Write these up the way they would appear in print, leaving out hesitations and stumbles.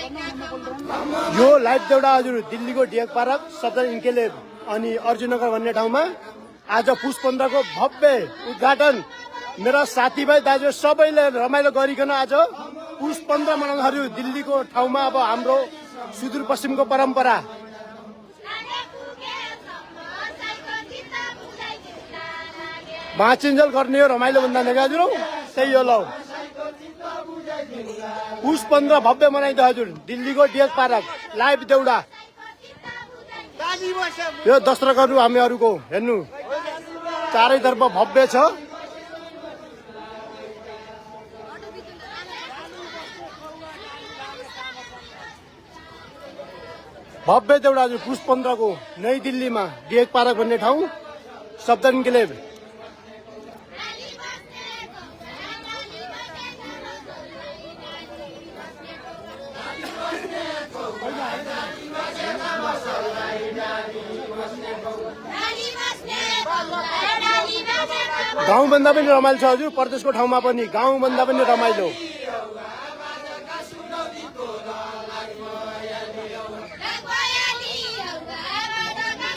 यो लाइभ देउडा हजुर दिल्लीको डिएक पार्क सदर इन्केलेभ अनि अर्जुनगर भन्ने ठाउँमा आज पुष 15 को भव्य उद्घाटन मेरा साथीभाइ दाजु सबैले रमाइलो गरिकन आज पुष 15 मनाउँदाखेरि दिल्लीको ठाउँमा अब हाम्रो सुदूरपश्चिमको परम्परा बाँचिन्जेल गर्ने हो रमाइलो भन्दा नि हजुर त्यही हो ल पुष 15 भव्य मनाइन्छ हजुर दिल्लीको डिएक पार्क लाइभ देउडा यो दर्शकहरू हामीहरूको हेर्नु चारैतर्फ भव्य छ भव्य देउडा हजुर पुष 15 को नयाँ दिल्लीमा डिएक पार्क भन्ने ठाउँ सदर इन्क्लेभ गाउँभन्दा पनि रमाइलो छ हजुर प्रदेशको ठाउँमा पनि गाउँभन्दा पनि रमाइलो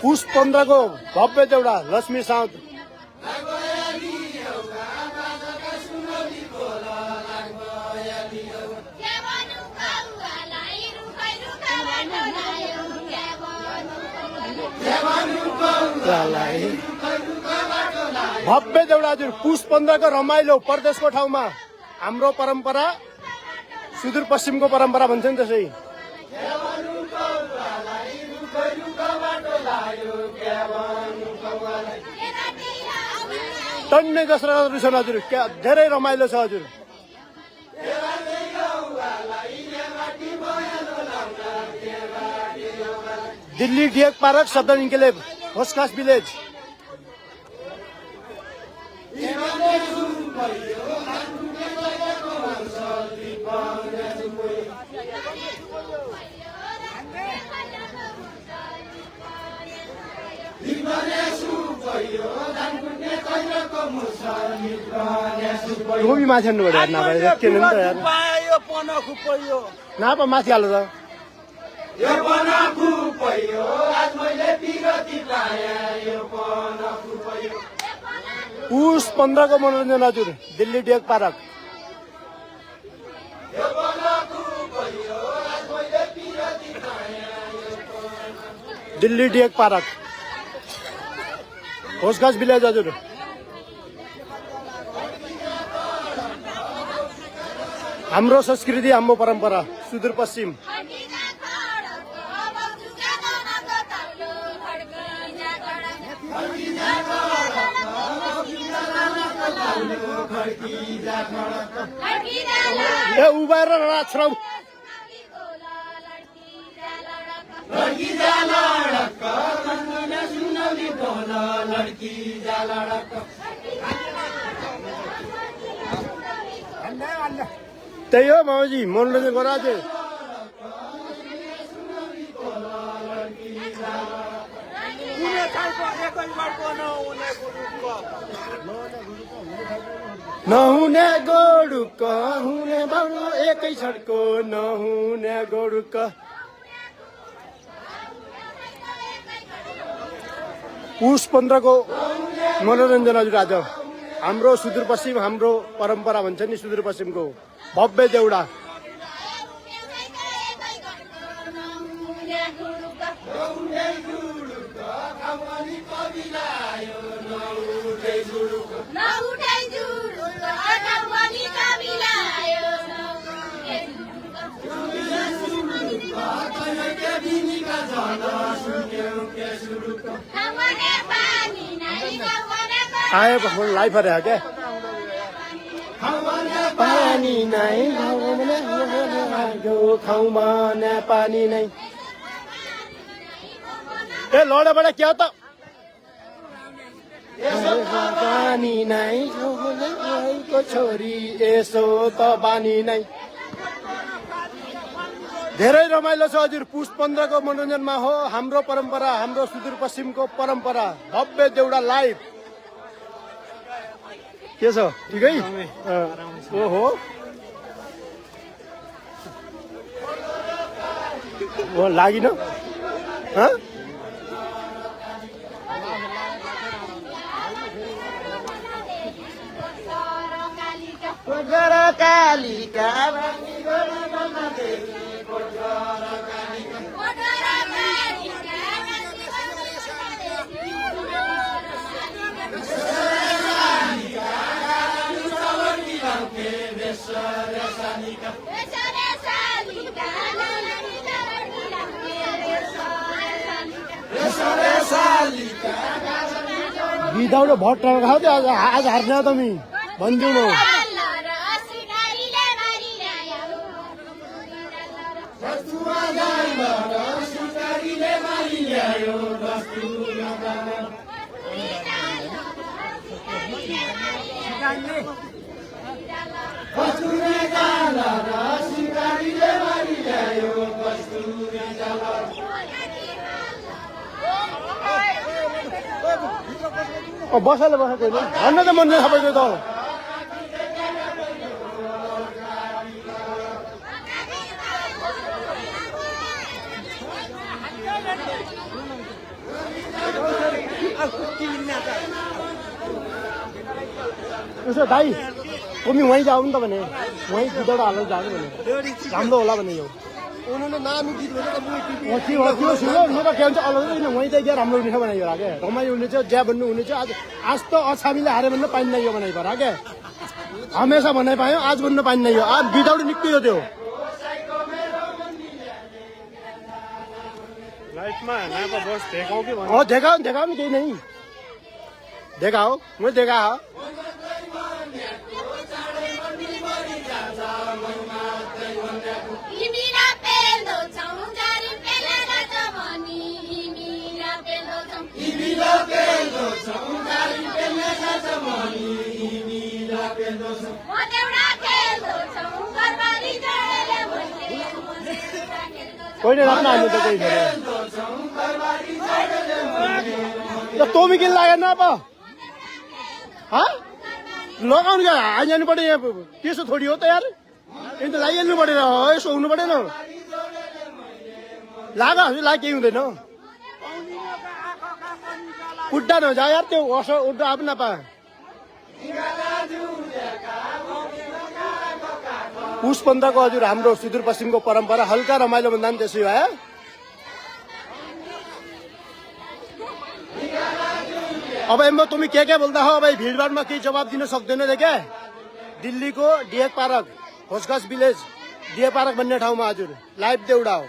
पुष 15 को भव्य देउडा लक्ष्मी साउद भव्य देउडा हजुर पुष 15 को रमाइलो प्रदेशको ठाउँमा हाम्रो परम्परा सुदूरपश्चिमको परम्परा भन्छ नि त्यसै टन्नै दर्शकहरू छन् हजुर धेरै रमाइलो छ हजुर दिल्ली डिएक पार्क सदर इन्क्लेभ होस्कास भिलेज गोबी माथि हान्नु पर्यो नभए के नि त यार नापा माथि हाल्नु त पुष 15 को मनोरञ्जन हजुर Delhi डिएक park Delhi डिएक park Hauz Khas village हजुर हाम्रो संस्कृति हाम्रो परम्परा सुदूरपश्चिम ए उभा र राछ्रौ त्यही हो मामाजी मनोरञ्जन गर अझै नहुने गोडुक हुने बाउलो एकै छड्को नहुने गोडुक पुष 15 को मनोरञ्जन हजुर आज हाम्रो सुदूरपश्चिम हाम्रो परम्परा भन्छ नि सुदूरपश्चिमको भव्य देउडा आए लाइफ है क्या पानी नहीं खाऊमा न पानी नहीं ए लौड़ा बड़ा क्या होता पानी नहीं को छोरी यसो त बानी नहीं धेरै रमाइलो छ हजुर पुष 15 को मनोरञ्जनमा हो हाम्रो परम्परा हाम्रो सुदूरपश्चिमको परम्परा भव्य देउडा लाइभ के छ ठिकै ओहो लागिन विदाउट भोट खाऊ त्यो आज हार्ने तिमी भनिदिउ न बसाले बसेको भन्न त मन सबैको त उसो दाइ तिमी वहीँ जाऊ नि त भने वहीँ गीतबाट हालेर जानु भने राम्रो होला भने यो त्यो सुन्नु म त के भन्छ अलग वहीँ त क्या राम्रो हुनेछ भने यो क्या रमाइलो हुने चाहिँ ज्या भन्नु हुने चाहिँ आज त अछामीले हारे भन्न पाइन्न यो बनाइ पर क्या हमेसा भनाइ पायो आज भन्न पाइन्न यो आज विदाउट निक्क्यो त्यो देखा नि केही नै देखा हो म देखा हो कोहीले राख्न हाल्नु त कोही छैन तँमी किन लागेन अब लगाउनु क्या हाइजानु पर्यो यहाँ त्यसो थोडी हो त यार यिन त लागिहाल्नु परेन यसो हुनु परेन लाग हजुर लाग केही हुँदैन उड्डा नजा यार त्यो असर उड्डा अब नपा पुष पन्ध्रको हजुर हाम्रो सुदूरपश्चिमको परम्परा हल्का रमाइलो भन्दा पनि त्यसै भयो अब एम्बो तिमी के बोल्दा हो अब भिडभाडमा केही जवाब दिन सक्दैन रे क्या दिल्लीको डिएक पार्क होसगस भिलेज डिएक पार्क भन्ने ठाउँमा हजुर लाइभ देउडा हो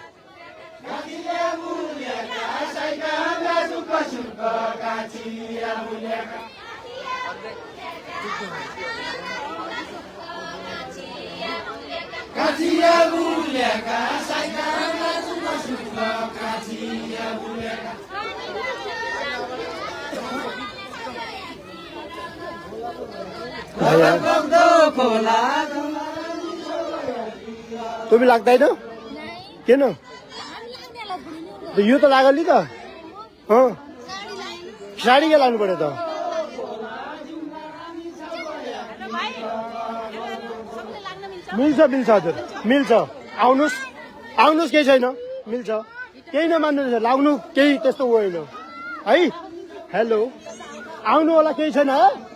तिमी लाग्दैन किन यो त लाग्यो नि त साडी के लानु पर्यो त मिल्छ हजुर मिल्छ आउनुहोस् केही छैन मिल्छ केही नमान्नु रहेछ लाउनु केही त्यस्तो होइन है हेलो आउनु होला केही छैन है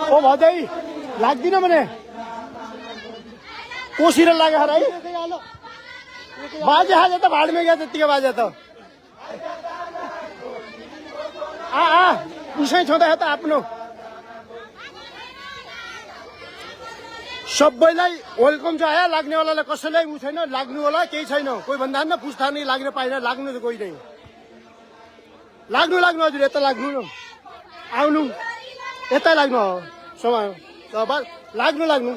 ओ भदै लाग्दिन भने कोसिर लाग्यो है बाजे हाले त भाडमे गयो त्यतिकै बाजे त उसै छँदा त आफ्नो सबैलाई वेलकम छ आयो लाग्नेवालालाई कसैलाई उ छैन लाग्नु होला केही छैन कोही भन्दा न पुस्ता नै लाग्न पाइन लाग्नु त कोही नै लाग्नु हजुर यता लाग्नु न आउनु यता लाग्नु हो समय लाग्नु